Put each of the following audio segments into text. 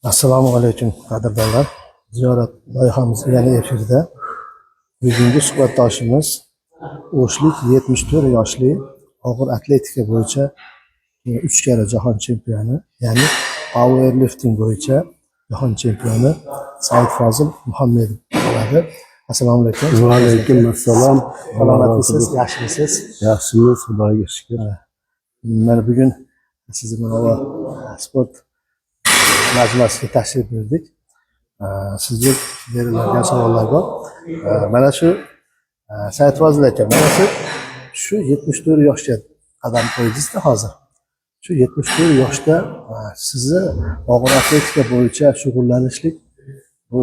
Assalomu alaykum, qadrdonlar. Ziyorat loyihamiz yana efirda. Bugungi suhbatdoshimiz o'shlik 74 yoshli og'ir atletika bo'yicha 3 karra jahon chempioni, ya'ni powerlifting bo'yicha jahon chempioni Said Fozil Muhammedov bo'ladi. Assalomu alaykum. Va alaykum assalom. Salomatmisiz, yaxshimisiz? Yaxshimiz, Xudoga shukur. Mana bugun sizni mana bu sport majmuasiga tashrif buyurdik. Sizga beriladigan savollar bor. Mana shu Said Fozil aka, mana shu 74 yoshga qadam qo'ydingizda hozir. Shu 74 yoshda sizni og'ir atletika bo'yicha shug'ullanishlik bu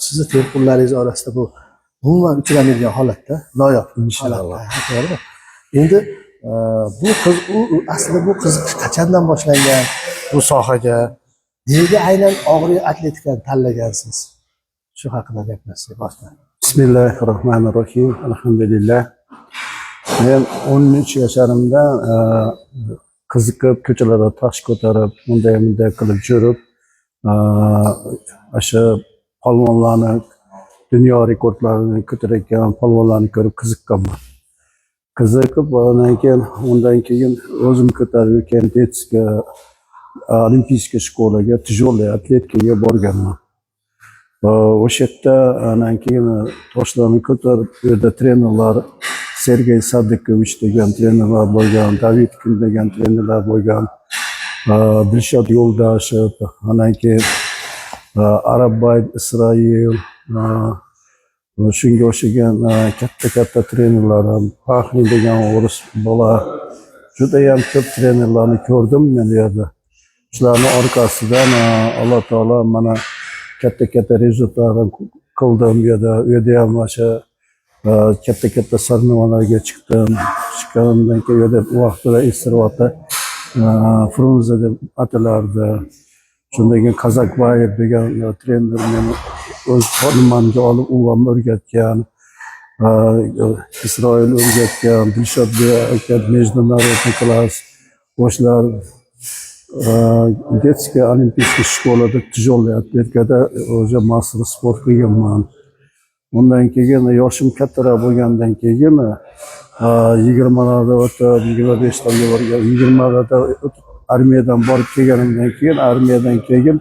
sizni tengqurlaringiz orasida bu umuman uchramaydigan holatda, noyob Inshaalloh. holatda, ha, to'g'rimi? Endi bu qiz u aslida bu qiziqish qachondan boshlangan bu sohaga? Nega aynan og'ir atletikani tanlagansiz? Shu haqida gaplashsak boshdan. Bismillahi rohmanir rohim. Alhamdulillah. Men 13 yasharimda qiziqib, ko'chalarda tosh ko'tarib, bunday bunday qilib yurib, o'sha polvonlarni, dunyo rekordlarini ko'tarayotgan polvonlarni ko'rib qiziqqanman. Qiziqib, undan keyin o'zim ko'tarib, keyin детский олимпийский школа ga тяжелый atletikaga borganman. O'sha yerda andan keyin toshlarni ko'tarib, u yerda trenerlar, Sergey Sadikovich degan trenerlar bo'lgan, David Kun degan trenerlar bo'lgan, Dilshod Yo'ldashev, andan keyin Arabbay Isroil, shunga o'xshagan katta katta trenerlar, Paxnin degan o'ris bola, judayam ko'p trenerlarni ko'rdim men u yerda. Shularni orqasidan Alloh taolo mana katta katta результат lar qildim u yerda. U yerda ham o'sha katta katta соревнования larga chiqdim. Chiqqanimdan keyin u yerda u vaqtida Esirvatda Frunze deb atalardi. Shundan keyin Kazakbayev degan trener meni o'z nimamga olib, u ham o'rgatgan. Isroil o'rgatgan, Dilshod aka международный класс, o'shalar детская олимпийская школа da тяжелый atletikada o'zi мастер спорт qilganman. Undan keyin yoshim kattaroq bo'lgandan keyin 20larda o'tib, 25larga borgan, 20larda o'tib, armiyadan borib kelganimdan keyin, armiyadan keyin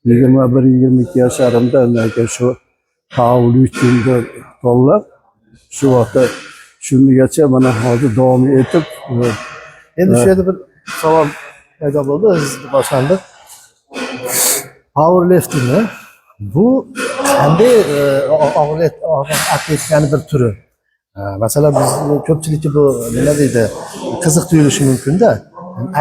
21, 22 yasharimda undan keyin shu powerliftingni tanlab, shu vaqtda shungacha mana hozir davom etib Endi shu yerda bir savol paydo bo'ldi, o'zi boshlandi. Powerliftingni bu qanday og'ir atletikani bir turi? Masalan, biz ko'pchilikka bu nima deydi, qiziq tuyulishi mumkinda.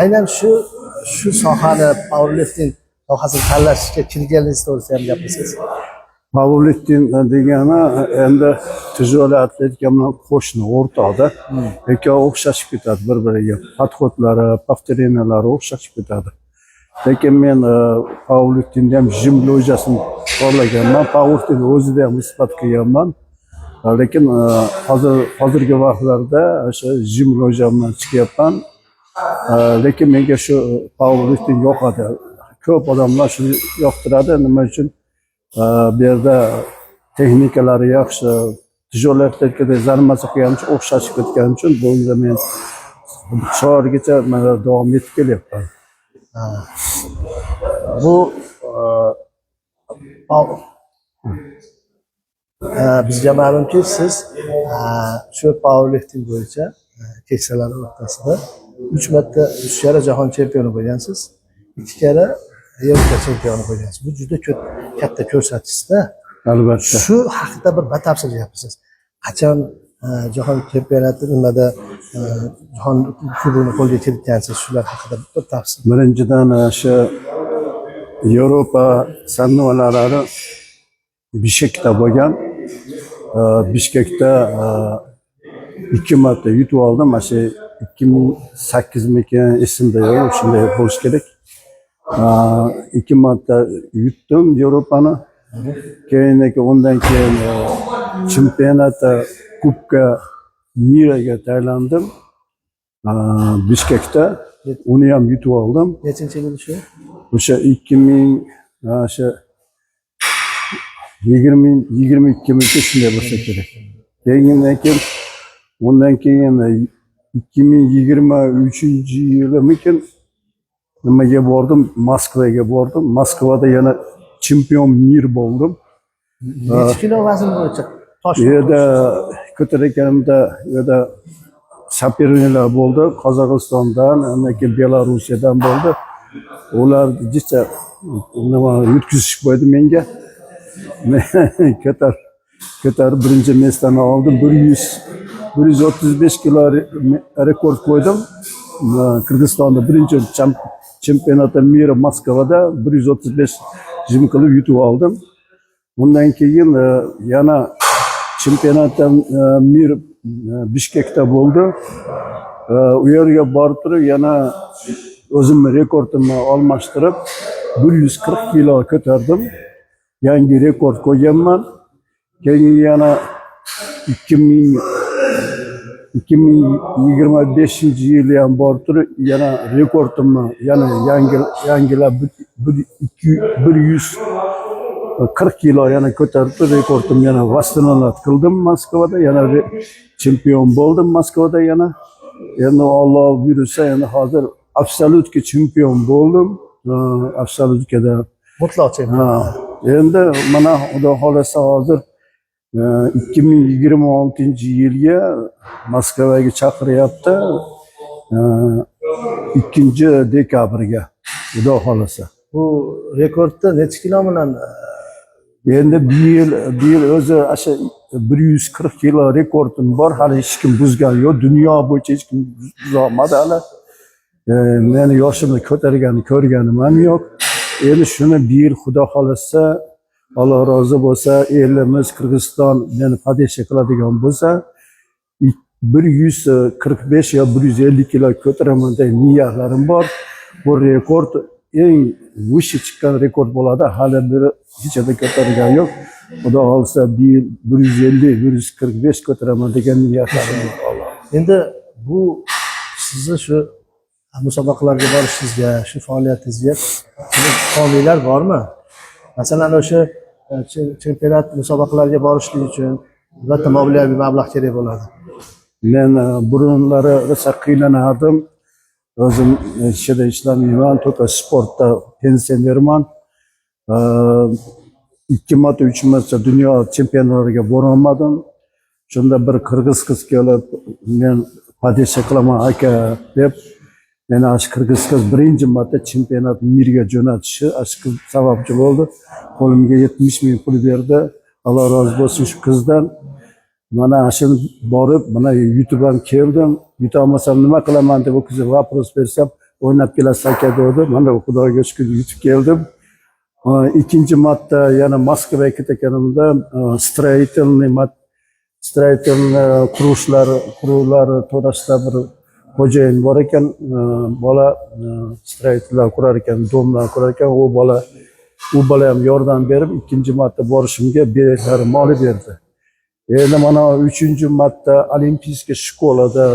Aynan shu sohani, powerlifting sohasini tanlashga kirganingiz to'g'risida ham gapirsangiz. Powerlifting degani endi тяжелый atletika bilan qo'shni, o'rtoqda. Ikkovi o'xshashib ketadi bir biriga, подход lari, повторения lari o'xshashib ketadi. Lekin men powerliftingda ham жим лёжа sini tanlaganman, powerlifting o'zida ham isbot qilganman. Lekin hozir, hozirgi vaqtlarda o'sha жим лёжа bilan chiqyapman. Lekin menga shu powerlifting yoqadi, ko'p odamlar shuni yoqtiradi. Nima uchun? Bu yerda texnikalari yaxshi, тяжелый atletikada заниматься qilganim uchun, o'xshashib ketgani uchun bunga men shu hozirgacha mana davom etib kelyapman. Bu bizga ma'lumki, siz shu powerlifting bo'yicha keksalar o'rtasida uch marta, uch karra jahon chempioni bo'lgansiz, ikki karra Yevropa chempioni bo'lgansiz. Bu juda katta ko'rsatkichda. Albatta. Shu haqida bir batafsil gapirsangiz. Qachon jahon chempionati nimada jahon kubogini qo'lga kiritgansiz, shular haqida bir tafsil. Birinchidan, o'sha Yevropa соревнования lari Bishkekda bo'lgan. Bishkekda ikki marta yutib oldim. Mana shu 2008mikin, esimda yo'q, shunday bo'lishi kerak. Ikki marta yutdim Yevropani. Keyin undan keyin chempionatda Кубка мира ga tayinlandim. Bishkekda uni ham yutib oldim. Nechinchi yil shu? O'sha ikki ming Mana shu 22 mingta shunday bo'lsa kerak. Keyin undan keyin 2023-yilimikin, nimaga bordim, Moskvaga bordim. Moskvada yana чемпион мир bo'ldim. Nechi kilo vazn bo'yicha tosh? U yerda ko'tarayotganimda u yerda соперник lar bo'ldi Qozog'istondan, undan keyin Belorussiyadan bo'ldi. Ular jicha nima yutqizishib qo'ydi menga. Men ko'tarib birinchi место ni oldim. 135 kilo rekord qo'ydim. Qirg'izistonda birinchi чемпионата мира Moskvada 135 жим qilib yutib oldim. Undan keyin yana чемпионата мир Bishkekda bo'ldi. U yerga borib turib yana o'zimni rekordimni almashtirib 140 kilo ko'tardim. Yangi rekord qo'yganman. Keyin yana 2025-yili ham borib turib yana rekordimni yana yangilab 140 kilo yana ko'tarib turib rekordimni yana восстановить qildim Moskvada, yana chempion bo'ldim Moskvada yana. Endi Olloh buyursa, endi hozir абсолютка chempion bo'ldim. Абсолютка da. Mutlaq chempion. Ha, endi mana Xudo xohlasa hozir 2026-yilga Moskvaga chaqiryapti. 2-dekabrga Xudo xohlasa. Bu rekordni nechi kilo bilan Endi bu yil o'zi o'sha 140 kilo rekordim bor, hali hech kim buzgani yo'q. Dunyo bo'yicha hech kim buzolmadi hali. Meni yoshimni ko'targani ko'rganim ham yo'q. Endi shuni bu yil Xudo xohlasa, Alloh rozi bo'lsa, elimiz Qirg'iziston meni поддержка qiladigan bo'lsa, 145 yo 150 kilo ko'taraman degan niyatlarim bor. Bu rekord eng выше chiqqan rekord bo'ladi. Hali biri hech yerda ko'targani yo'q. Xudo xohlasa, bu yil 150, 145 ko'taraman degan niyatlarim bor. Alloh. Endi bu sizni shu musobaqalarga borishingizga, shu faoliyatingizga sizni homiylar bormi? Masalan, o'sha chempionat musobaqalariga borishlik uchun albatta moliyaviy mablag' kerak bo'ladi. Men burunlari rosa qiynanardim. O'zim hech yerda ishlamayman, только sportda pensionerman. Ikki marta, uch marta dunyo chempionlariga borolmadim. Shunda bir qirg'iz qiz kelib, "Men поддержка qilaman, aka", deb meni ana shu qirg'iz qiz birinchi marta чемпионат мир ga jo'natishi ana shu qiz sababchi bo'ldi. Qo'limga 70 000 pul berdi. Alloh rozi bo'lsin shu qizdan. Mana shu borib, mana yutib ham keldim. Yutolmasam nima qilaman deb u qizga вопрос bersam, "O'ynab kelasiz, aka", dedi. Mana Xudoga shukur, yutib keldim. Ikkinchi marta yana Moskvaga ketganimda строительный qurilishlar quruvlar to'g'risida bir xo'jayin bor ekan, bola строитель lar qurar ekan, дом lar qurar ekan. U bola ham yordam berib, ikkinchi marta borishimga biletlarimni olib berdi. Endi mana uchinchi marta Олимпийский школа da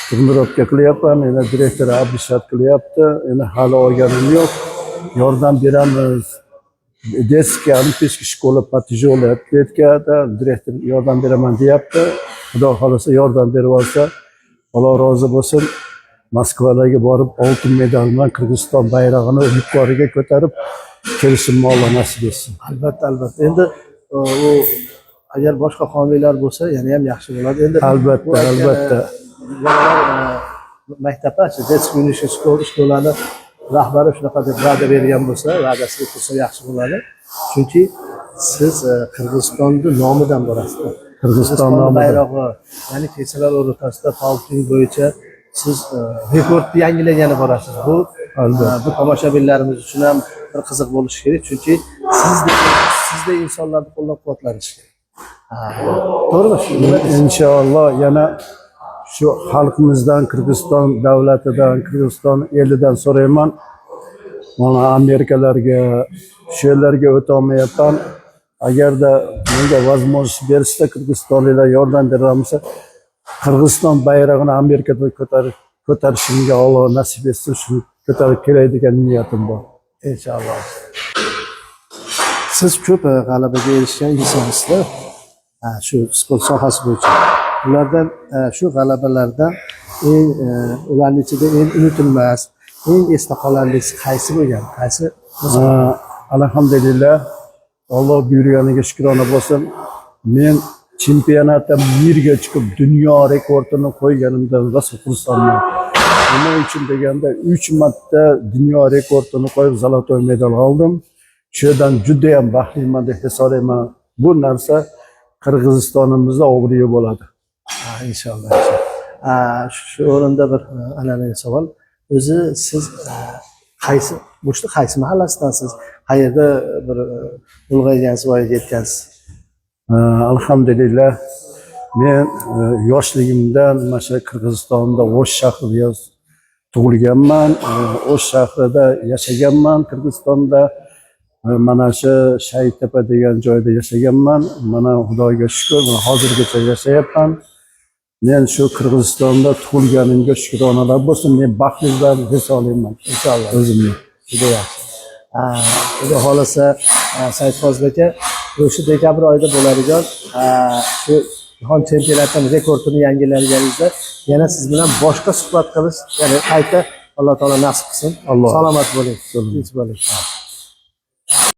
тренировка qilyapman. Endi direktor обещать qilyapti, endi hali olganim yo'q. Yordam beramiz, детский олимпийский школа по тяжелой атлетика da direktor yordam beraman deyapti. Xudo xohlasa, yordam berib olsa, Alloh rozi bo'lsin, Moskvalarga borib oltin medal bilan Qirg'iziston bayrog'ini yuqoriga ko'tarib kelishimni Alloh nasib etsin. Albatta. Endi u agar boshqa homiylar bo'lsa, yana ham yaxshi bo'ladi. Endi Albatta, bu aytgan, albatta. Bolalar maktabi, shu детский юношеский школа ni rahbari shunaqa deb va'da bergan bo'lsa, va'dasiga tursa yaxshi bo'ladi. Chunki siz Qirg'izistonni nomidan borasiz. Qirg'iziston nomidan. Bayrog'i, ya'ni kechalar o'rtasida powerlifting bo'yicha siz rekordni yangilagani borasiz. Bu Albatta. bu tomoshabinlarimiz uchun ham bir qiziq bo'lishi kerak, chunki sizdek insonlarni qo'llab-quvvatlanish kerak. Ha, to'g'rimi? Shu nima deysiz? Inshaalloh, yana shu xalqimizdan, Qirg'iziston davlatidan, Qirg'iziston elidan so'rayman. Mana Amerikalarga, shu yerlarga o'tolmayapman. Agarda menga возможность berishsa, qirg'izistonliklar yordam berolmasa, Qirg'iziston bayrog'ini Amerikada ko'tarishimga Alloh nasib etsin, shuni ko'tarib kelay degan niyatim bor. Inshaalloh. Siz ko'p g'alabaga erishgan insonsizlar. Ha, shu sport sohasi bo'yicha. Ulardan shu g'alabalardan eng ularning ichida eng unutilmas, eng esda qolarlisi qaysi bo'lgan? Qaysi musobaqa? Alhamdulillah, Alloh buyurganiga shukrona bo'lsin. Men chempionatda мир ga chiqib dunyo rekordini qo'yganimdan rosa xursandman. Nima uchun deganda, 3 marta dunyo rekordini qo'yib, золотой medal oldim. Shu yerdan judayam baxtliman deb hisoblayman. Bu narsa Qirg'izistonimizda obro'yi bo'ladi. Ha, inshaalloh. Inshaalloh. Ha, shu o'rinda bir an'anaviy savol. O'zi siz qaysi O'shni qaysi mahallasidasiz? Qayerda bir ulg'aygansiz, voyaga yetgansiz? Alhamdulillah, men yoshligimdan mana shu Qirg'izistonda, O'sh shahrida tug'ilganman. O'sh shahrida yashaganman Qirg'izistonda. Mana shu Shaytepa degan joyda yashaganman. Mana, Xudoga shukur, mana hozirgacha yashayapman. Men shu Qirg'izistonda tug'ilganimga shukronalar bo'lsin. Men baxtlidan hisoblayman Inshaalloh. o'zimni. Juda yaxshi. Ha, Xudo xohlasa, Said Fozil aka, o'sha dekabr oyida bo'ladigan shu jahon chempionatining rekordini yangilaganingizda yana siz bilan boshqa suhbat qilish, ya'ni qayta, Alloh taolo nasib qilsin. Alloh. Salomat bo'ling. Tinch bo'ling.